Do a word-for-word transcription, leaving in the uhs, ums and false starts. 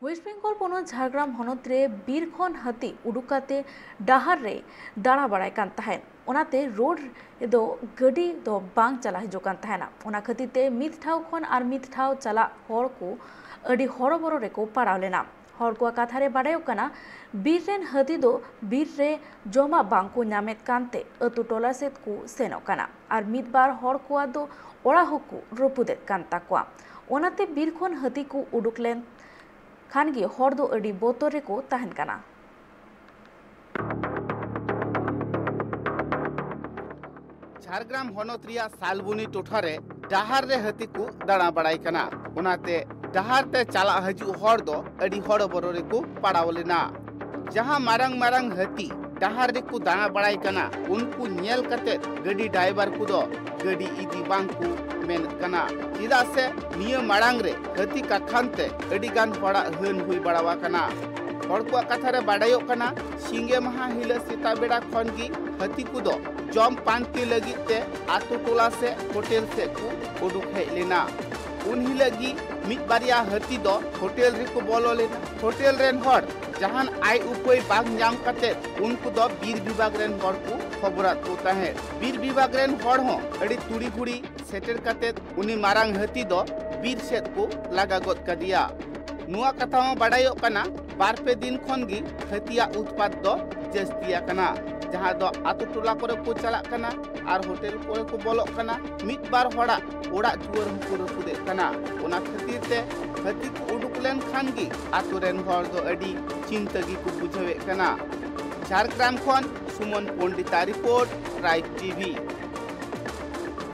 West Bengal ᱯᱚᱱᱚᱛ ᱡᱷᱟᱲᱜᱨᱟᱢ ᱦᱚᱱᱚᱛ ᱨᱮ ᱵᱤᱨ ᱠᱷᱚᱱ ᱦᱟᱹᱛᱤ ᱩᱰᱩᱠ ᱠᱟᱛᱮ ᱰᱟᱦᱟᱨ ᱨᱮ ᱫᱟᱬᱟ ᱵᱟᱲᱟᱭ ᱠᱟᱱ ᱛᱟᱦᱮᱸᱫ᱾ ᱚᱱᱟᱛᱮ ᱨᱳᱰ ᱨᱮᱫᱚ ᱜᱟᱹᱰᱤ ᱫᱚ ᱵᱟᱝ ᱪᱟᱞᱟᱣ ᱦᱤᱡᱩᱜ ᱠᱟᱱ ᱛᱟᱦᱮᱱᱟ᱾ ᱚᱱᱟ ᱠᱷᱟᱹᱛᱤᱨ ᱛᱮ ᱢᱤᱫ ᱴᱷᱟᱶ ᱠᱷᱚᱱ ᱟᱨ ᱢᱤᱫ ᱴᱷᱟᱶ ᱪᱟᱞᱟᱜ ᱦᱚᱲ ᱠᱚ ᱟᱹᱰᱤ ᱦᱚᱨᱚᱵᱚᱨᱚ ᱨᱮᱠᱚ ᱯᱟᱲᱟᱣ ᱞᱮᱱᱟ᱾ ᱦᱚᱲ ᱠᱚᱣᱟᱜ ᱠᱟᱛᱷᱟ ᱨᱮ ᱵᱟᱰᱟᱭᱚᱜ ᱠᱟᱱᱟ, ᱵᱤᱨ ᱨᱮᱱ ᱦᱟᱹᱛᱤ ᱫᱚ ᱵᱤᱨ ᱨᱮ ᱡᱚᱢᱟᱜ ᱵᱟᱝ ᱠᱚ ᱧᱟᱢᱮᱫ ᱠᱟᱱᱛᱮ ᱟᱹᱛᱩ ᱴᱚᱞᱟ ᱥᱮᱫ ᱠᱚ ᱥᱮᱱᱚᱜ ᱠᱟᱱᱟ ᱟᱨ ᱢᱤᱫ ᱵᱟᱨ ᱦᱚᱲ ᱠᱚᱣᱟᱜ ᱫᱚ ᱚᱲᱟᱜ ᱦᱚᱸᱠᱚ ᱨᱟᱹᱯᱩᱫᱮᱫ ᱠᱟᱱ ᱛᱟᱠᱚᱣᱟ᱾ ᱚᱱᱟᱛᱮ ᱵᱤᱨ ᱠᱷᱚᱱ ᱦᱟᱹᱛᱤ ᱠᱚ ᱩᱰᱩᱠ ᱞᱮᱱ ᱠᱷᱟᱱ ᱜᱮ ᱦᱚᱲ ᱫᱚ ᱟᱹᱰᱤ ᱵᱚᱛᱚᱨ ᱨᱮᱠᱚ ᱛᱟᱦᱮᱱ ᱠᱟᱱᱟ᱾ ᱡᱷᱟᱲᱜᱨᱟᱢ ᱦᱚᱱᱚᱛ ᱨᱮᱭᱟᱜ ᱥᱟᱞᱵᱩᱱᱤ ᱴᱚᱴᱷᱟ ᱨᱮ ᱰᱟᱦᱟᱨ ᱨᱮ ᱦᱟᱹᱛᱤ ᱠᱚ ᱫᱟᱬᱟ ᱵᱟᱲᱟᱭ ᱠᱟᱱᱟ᱾ ᱚᱱᱟᱛᱮ ᱰᱟᱦᱟᱨ ᱛᱮ ᱪᱟᱞᱟᱜ ᱦᱤᱡᱩᱜ ᱦᱚᱲ ᱫᱚ ᱟᱹᱰᱤ ᱦᱚᱨᱚᱵᱚᱨᱚ ᱨᱮᱠᱚ ᱯᱟᱲᱟᱣ ᱞᱮᱱᱟ᱾ ᱡᱟᱦᱟᱸ ᱢᱟᱨᱟᱝ ᱢᱟᱨᱟᱝ ᱦᱟᱹᱛᱤ ᱰᱟᱦᱟᱨ ᱨᱮᱠᱚ ᱫᱟᱬᱟ ᱵᱟᱲᱟᱭ ᱠᱟᱱᱟ, ᱩᱱᱠᱩ ᱧᱮᱞ ᱠᱟᱛᱮ ᱜᱟᱹᱰᱤ ᱰᱨᱟᱭᱵᱷᱟᱨ ᱠᱚᱫᱚ ᱜᱟᱹᱰᱤ ᱤᱫᱤ ᱵᱟᱝ ᱠᱚ ᱢᱮᱱᱮᱫ ᱠᱟᱱᱟ᱾ ᱪᱮᱫᱟᱜ ᱥᱮ ᱱᱤᱭᱟᱹ ᱢᱟᱲᱟᱝ ᱨᱮ ᱦᱟᱹᱛᱤ ᱠᱟᱠᱷᱟᱱ ᱛᱮ ᱟᱹᱰᱤ ᱜᱟᱱ ᱦᱚᱲᱟᱜ ᱦᱟᱹᱱ ᱦᱩᱭ ᱵᱟᱲᱟ ᱟᱠᱟᱱᱟ᱾ ᱦᱚᱲ ᱠᱚᱣᱟᱜ ᱠᱟᱛᱷᱟ ᱨᱮ ᱵᱟᱰᱟᱭᱚᱜ ᱠᱟᱱᱟ, ᱥᱤᱸᱜᱮ ᱢᱟᱦᱟ ᱦᱤᱞᱳᱜ ᱥᱮᱛᱟᱜ ᱵᱮᱲᱟ ᱠᱷᱚᱱ ᱜᱮ ᱦᱟᱹᱛᱤ ᱠᱚᱫᱚ ᱡᱚᱢ ᱯᱟᱱᱛᱮ ᱞᱟᱹᱜᱤᱫ ᱛᱮ ᱟᱛᱳ ᱴᱚᱞᱟ ᱥᱮ ᱦᱳᱴᱮᱞ ᱥᱮᱫ ᱠᱚ ᱩᱰᱩᱠ ᱦᱮᱡ ᱞᱮᱱᱟ᱾ ᱩᱱ ᱦᱤᱞᱳᱜ ᱜᱮ ᱢᱤᱫ ᱵᱟᱨᱭᱟ ᱦᱟᱹᱛᱤ ᱫᱚ ᱦᱳᱴᱮᱞ ᱨᱮᱠᱚ ᱵᱚᱞᱚ ᱞᱮᱱᱟ᱾ ᱦᱳᱴᱮᱞ ᱨᱮᱱ ᱦᱚᱲ ᱡᱟᱦᱟᱱ ᱟᱭ ᱩᱯᱟᱹᱭ ᱵᱟᱝ ᱧᱟᱢ ᱠᱟᱛᱮ ᱩᱱᱠᱩ ᱫᱚ ᱵᱤᱨ ᱵᱤᱵᱷᱟᱜᱽ ᱨᱮᱱ ᱦᱚᱲ ᱠᱚ ᱠᱷᱚᱵᱚᱨᱟᱫ ᱠᱚ ᱛᱟᱦᱮᱸᱫ᱾ ᱵᱤᱨ ᱵᱤᱵᱷᱟᱜᱽ ᱨᱮᱱ ᱦᱚᱲ ᱦᱚᱸ ᱟᱹᱰᱤ ᱛᱩᱲᱤ ᱦᱩᱲᱤ ᱥᱮᱴᱮᱨ ᱠᱟᱛᱮ ᱩᱱᱤ ᱢᱟᱨᱟᱝ ᱦᱟᱹᱛᱤ ᱫᱚ ᱵᱤᱨ ᱥᱮᱫ ᱠᱚ ᱞᱟᱜᱟ ᱜᱚᱫ ᱠᱟᱫᱮᱭᱟ᱾ ᱱᱚᱣᱟ ᱠᱟᱛᱷᱟ ᱦᱚᱸ ᱵᱟᱰᱟᱭᱚᱜ ᱠᱟᱱᱟ, ᱵᱟᱨ ᱯᱮ ᱫᱤᱱ ᱠᱷᱚᱱ ᱜᱮ ᱦᱟᱹᱛᱤᱭᱟᱜ ᱩᱛᱯᱟᱛ ᱫᱚ ᱡᱟᱹᱥᱛᱤ ᱟᱠᱟᱱᱟ, ᱡᱟᱦᱟᱸ ᱫᱚ ᱟᱛᱳ ᱴᱚᱞᱟ ᱠᱚᱨᱮ ᱠᱚ ᱪᱟᱞᱟᱜ ᱠᱟᱱᱟ ᱟᱨ ᱦᱳᱴᱮᱞ ᱠᱚᱨᱮ ᱠᱚ ᱵᱚᱞᱚᱜ ᱠᱟᱱᱟ᱾ ᱢᱤᱫ ᱵᱟᱨ ᱦᱚᱲᱟᱜ ᱚᱲᱟᱜ ᱫᱩᱣᱟᱹᱨ ᱦᱚᱸᱠᱚ ᱨᱟᱹᱯᱩᱫᱮᱫ ᱠᱟᱱᱟ᱾ ᱚᱱᱟ ᱠᱷᱟᱹᱛᱤᱨ ᱛᱮ ᱦᱟᱹᱛᱤ ᱠᱚ ᱩᱰᱩᱠ ᱞᱮᱱ ᱠᱷᱟᱱ ᱜᱮ ᱟᱛᱳ ᱨᱮᱱ ᱦᱚᱲ ᱫᱚ ᱟᱹᱰᱤ ᱪᱤᱱᱛᱟᱹ ᱜᱮᱠᱚ ᱵᱩᱡᱷᱟᱹᱣᱮᱫ ᱠᱟᱱᱟ᱾ ᱡᱷᱟᱲᱜᱨᱟᱢ ᱠᱷᱚᱱ ᱥᱩᱢᱚᱱ ᱯᱚᱱᱰᱤᱛᱟᱜ ᱨᱤᱯᱳᱨᱴ, ᱴᱨᱟᱭᱤᱵᱽ ᱴᱤᱵᱷᱤ᱾